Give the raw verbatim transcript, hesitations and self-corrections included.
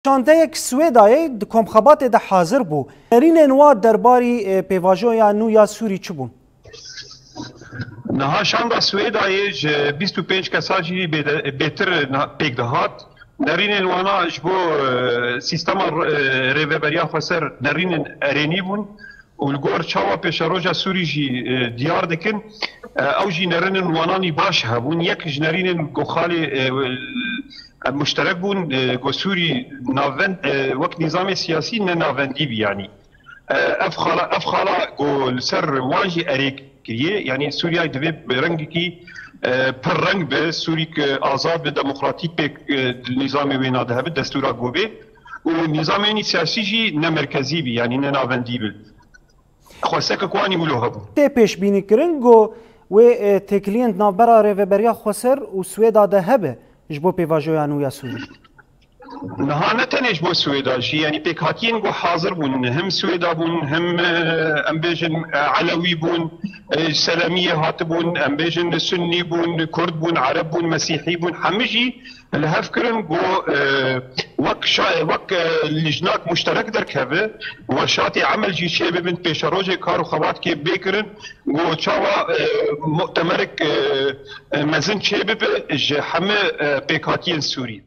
Şandeyek Swêdayê di komxebatê de hazir bû. Nerînên wa derbarî, e, pêvajoya nû ya Sûrî çi bûn? Niha şanda Swêdayê ji bîst û pênc kesa jî bêde-, bêtir na-, pêk dihat. Nerînên wana ji bo, e, sîstema, e, rêveberiya xweser nerînên erênî bûn û li gor çawa pêşeroja Sûrî jî, e, diyar dikin, e, ew jî nerînên wananî baş hebûn. Yek ji nerînên ku xalê, e, e, muşterek bûn, e, ku Sûrî navend, e, wek nîzamê siyasî ne navendî bî, yanî. E, ev xala, ev xala ku li ser wan jî erê kiriye, yanî Sûriya divê bi rengekî, e, pir reng be, Sûrî ki azad be, demokratîk be, e, nîzamê wê nade hebe, destûra ku bê û nîzamê wî siyasî jî ne merkezî bî, yanî ne navendî bî. Xwestek ku anî wilo hebû. Tê pêşbînî kirin ku wê, e, têkiliyên di navbera Rêveberiya Xweser û Swêda de hebe ji bo pêvajoya nû ya Sûrî? Niha ne tenê ji bo Swêda jî, yanî pêkhatiyên ku hazir bûn, him Swêda bûn, him, e, em bêjin, e, Elewî bûn, e, ji Selemiyê hatibûn, em bêjin Sunnî bûn, Kurd bûn, Ereb bûn, Mesîhî bûn, hemî jî li hev kirin ku, e, wek şa-, wek, e, lijnak muşterek derkeve, werşatê emel jî çê bibin, pêşerojê kar û xebatkê bê kirin, ku çawa, e, mutemerek, e, e, mezin çê bibe ji hemî, e, pêkhatiyên Sûrî.